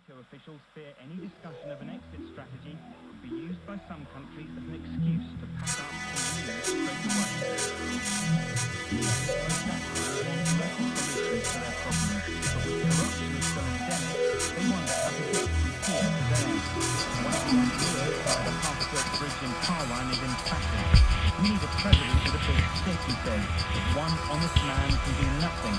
NATO officials fear any discussion of an exit strategy could be used by some countries as an excuse to pack up and leave straight away. Most Afghans want local solutions to their problems, but with corruption still endemic, they wonder how to get from here to there. One of the engineers by the half-built bridge in Parwan is emphatic. We need a president with a big stick, he says. But one honest man can do nothing.